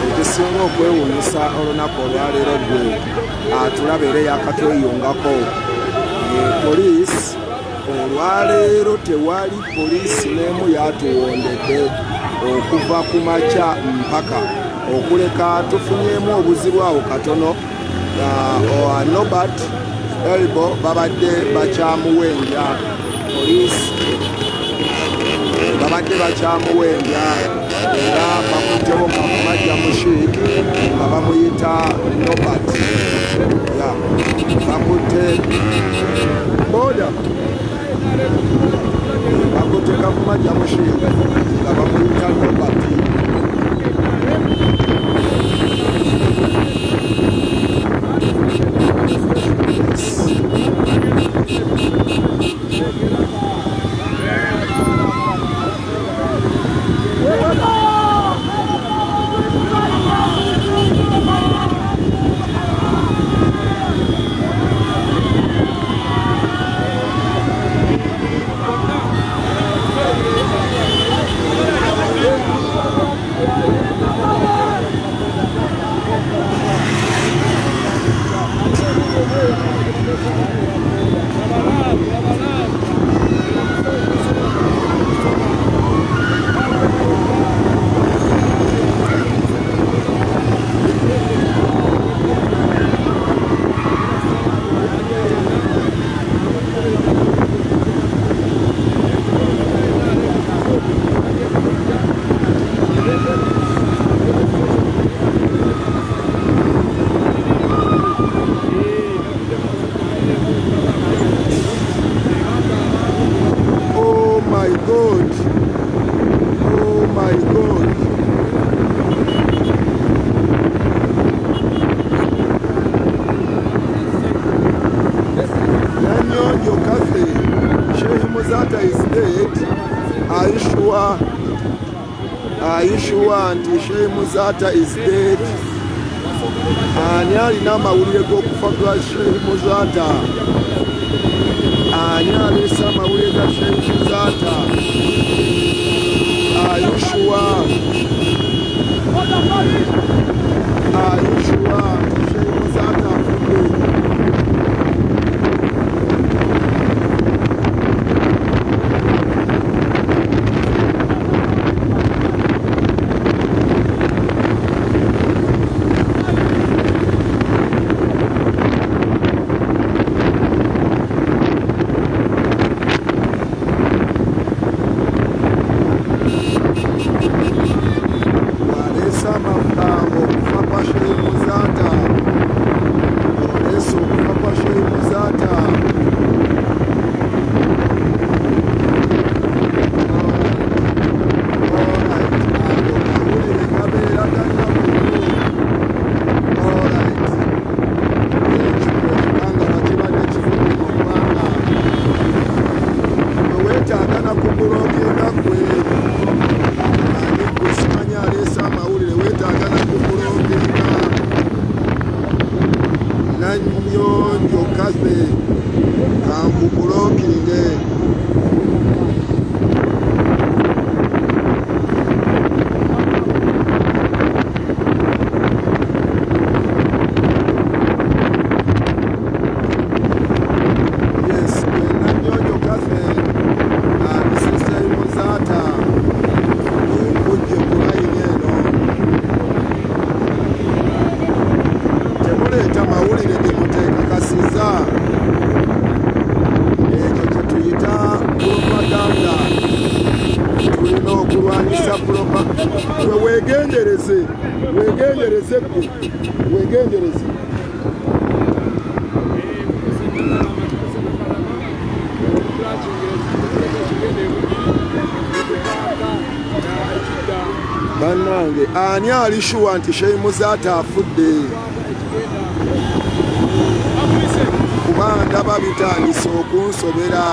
Ekisinga okwewuunyisa olunaku olwaleero gwe atulaba era eyakatweyungako poliisi olwaleero tewali poliisi n'emu yatuwondedde okuva ku makya mpaka okuleka tufunyeemu obuzibu awo katono. Nobert Elbo babadde bakyamuwenja poliisi, babadde bakyamuwenja era bakuttewo Kavumajja Mushik nga bamuyita Nobert. Ya bakutte boda, bakutte Kavumajja Mushik nga bamuyita Nobert. Oh my God. Oh my God. Nanyonjo Kathy, Sheikh Muzata is dead. Are you sure? Are you sure nti Sheikh Muzata is dead? Ani alina amawulire g'okufa gwa Sheikh Muzata? Ani aleese amawulire ga Sheikh Muzata? Are you sure? Are you sure nti Sheikh Muzata afudde? Tulwanyisa propa. Gwe weegendereze, weegendereze gwe, weegendereze. Bannange, ani ali sure nti Sheikh Muzaata afudde? Kuba ndaba bitandise okunsobera.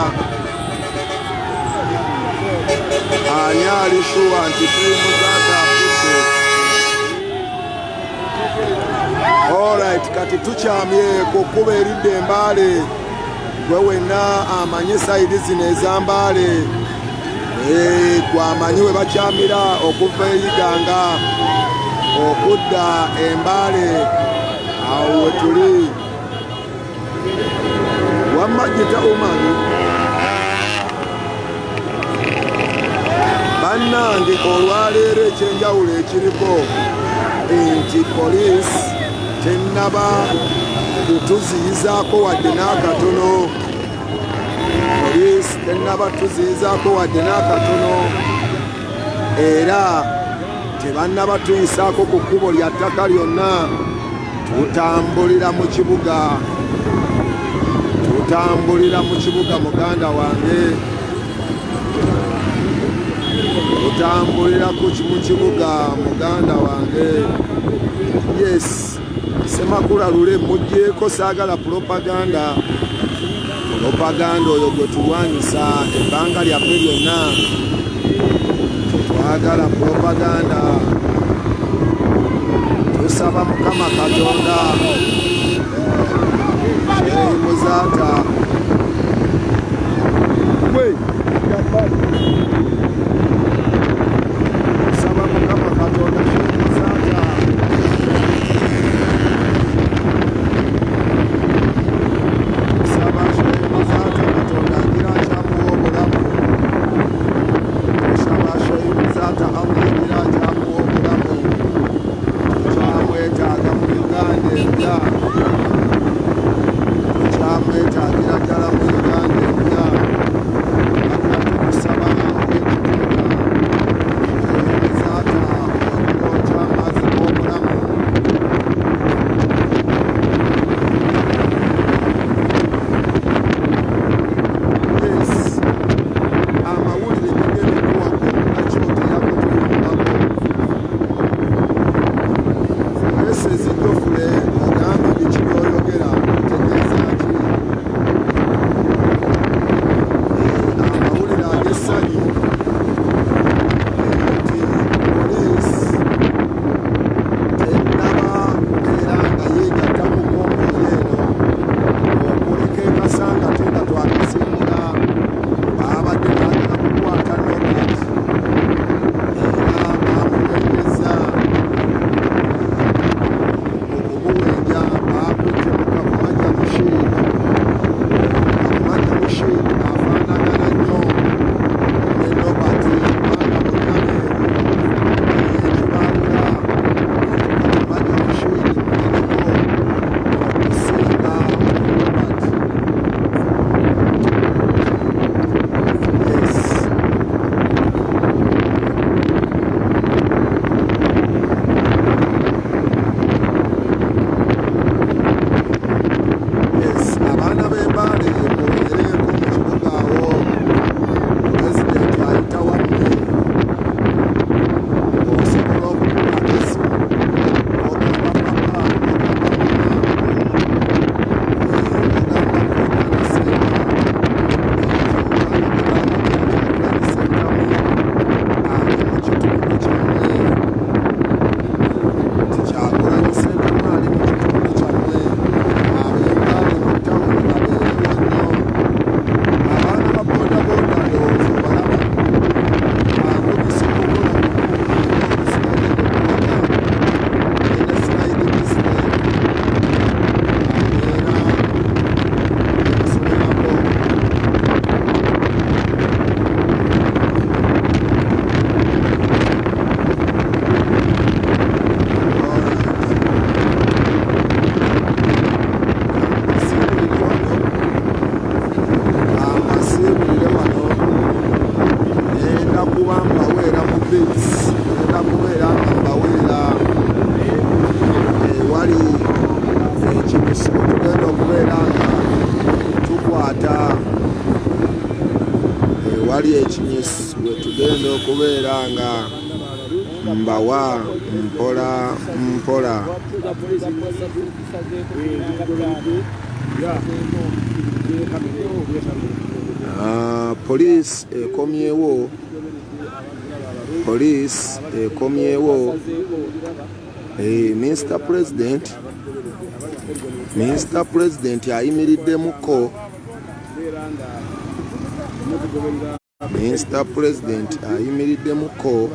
Ani ali sure nti Sheikh Muzaata afudde? Alright, kati tukyamye ku kkubo eridda Embaale. Gwe wenna amanyi side zino ez'Ambaale, gwe amanyi we bakyamira okuva eYiganga okudda Embaale, awo we tuli. Wamma gita Umani. Bannange, olwaleero ekyenjawulo ekiriko nti poliisi tennaba kutuziyizaako wadde n'akatono. Poliisi tennaba tuziyizaako wadde n'akatono, era tebannaba tuyisaako ku kkubo lya ttaka lyonna. Tutambulira mu kibuga, tutambulira mu kibuga, muganda wange, tutambulira mu kibuga, muganda wange. Yes, Semakula Lule muggyeko, saagala propaganda. Propaganda oyo gwe tulwanyisa ebbanga lyaffe lyonna. Tetwagala propaganda. Tusaba Mukama Katonda Sheikh Muzaata gwe. Tusaba Mukama Katonda Sheikh Muzaata. Tusaba Sheikh Muzaata, Katonda agira akyamuwa obulamu. Tusaba Sheikh Muzaata, Allah agira akyamuwa obulamu. Tukyamwetaaga mu Uganda empya, tukyamwetaagira ddala mu Uganda empya. Wabula tukusaba, owekitiibwa Sheikh Muzaata, ogira otya amazzi g'obulamu. Yes, amawulire gagenda okuwako akyoterako tuyumbako. Esezi Jofule, ogambye biki? Byoyogera otegeeza ki? Amawulire ag'essanyu nti poliisi tennaba kubeera nga yeegatta ku convoy eno okuleka ekasanga ate nga twakasimbula. Babadde baagala kukwata Nobert era bamuweereza okumuwenja. Bakutte Mukavumaja Mushid. Kavumaja Mushid afaanagana nnyo ne Nobert kubanga bonna beeru, naye ekibawula Kavumaja Mushid muneneko okusinga Nobert. Yes. Yes, abaana b'Embaale mubeereko mu kibuga awo. Pulezidenti ayita wammwe, osobola okukuba akasimu ogamba papa, ogamba mama, ogamba kojja ne ssenga nti omwana gwe baayagala Kyagulanyi Ssentamu ali mu kitundu kyammwe, nti Kyagulanyi Ssentamu ali mu kitundu kyammwe. Ab'Embaale mu tawuni babeerewo nnyo. Abaana ba bodaboda ndowooza obalaba akubisa omukono gumu ate ogusigadde gukuwaga ene slide display abeera emusobyako. Alright. Mbasiibulire wano, mbasiibulire wano. Ngenda kuba mbaweera mu Updates ngenda kubeera nga mbaweera ewali ekibusi tugenda okubeera nga tukwata ewali ekinyusi wetugenda okubeera nga mbawa mpola mpola. Poliisi ekomyewo, poliisi ekomyewo. Mr President, Mr President ayimiriddemuko. Mr President ayimiriddemuko.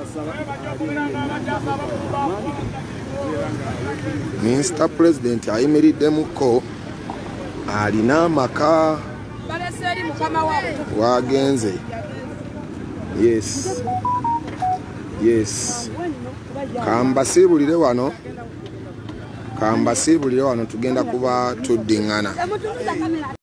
Mr President ayimiriddemuko, alina amaka wagenze. Yes, kambasiibulire wano, kambasiibulire wano, tugenda kuba tuddiŋŋana.